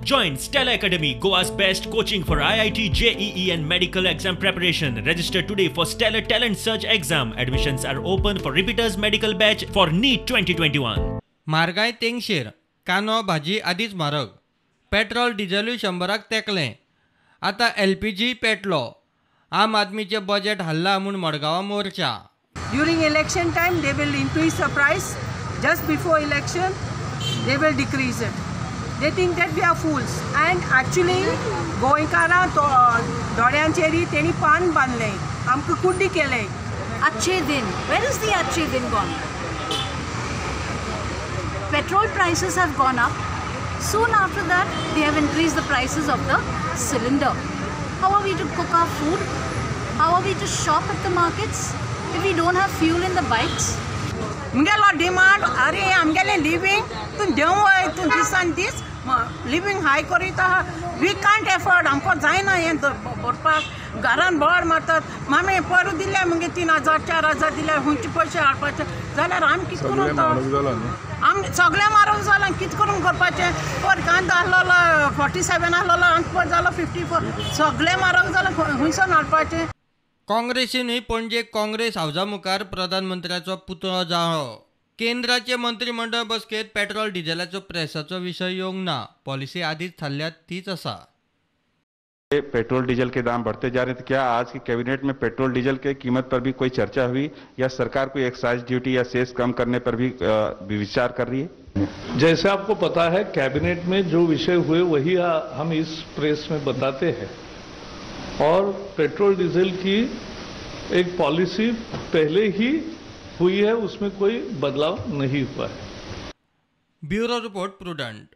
Join Stella Academy, Goa's best coaching for IIT, JEE and medical exam preparation. Register today for Stellar Talent Search exam. Admissions are open for repeaters medical batch for NEET 2021. म्हारगाय तेंगशेर, कांदो भाजी आदींच म्हारग, petrol डिझेलूय 100 तेंकलें, आतां LPG पेटलो. आम आदमीचें budget हल्ला म्हूण मडगांवां मोर्चा. During election time they will increase the price, just before election they will decrease it. They think that we are fools and actually गोंयकारां दोळ्यांचेर तेणी पान बांदलें, आमकां कुड्डी केलें. अच्छे दिन, where is the अच्छे दिन gone? Petrol prices have gone up. Soon after that, they have increased the prices of the cylinder. How are we to cook our food? How are we to shop at the markets if we don't have fuel in the bikes? आमगेलो demand, अरे आमगेलें living तूं देंवय, तूं दिसान दीस living हाय करीत आहा. We can't afford, आमकां जायना हें भरपाक. घरान बोड मारतात, मामी परू दिल्या मगे 3,000 4,000 दिल्या, खंयचे पयशे हाडपाचे जाल्यार आमी कितें करूं? आमी सगळें म्हारग जालां, कितें करून करपाचें? पर कांदो आसलेलो 47 आसलेलो, आमकां पयर जालो 54, सगळें म्हारग जालां, खंयसून हाडपाचें? काँग्रेसीनूय पणजे काँग्रेस हावजा मुखार प्रधानमंत्र्याचो पुतळो जाळ्ळो. केंद्राचे मंत्रिमंडळ बसकेंत पेट्रोल डिझेलाचो प्रेसाचो विशय येवंक ना, पॉलिसी आदींच थारल्या तीच आसा. पेट्रोल डीजल के दाम बढ़ते जा रहे हैं, तो क्या आज की कैबिनेट में पेट्रोल डीजल के कीमत पर भी कोई चर्चा हुई या सरकार कोई एक्साइज ड्यूटी या सेस कम करने पर भी विचार कर रही है? जैसे आपको पता है, कैबिनेट में जो विषय हुए वही हम इस प्रेस में बताते हैं और पेट्रोल डीजल की एक पॉलिसी पहले ही हुई है, उसमें कोई बदलाव नहीं हुआ है. Bureau report, Prudent.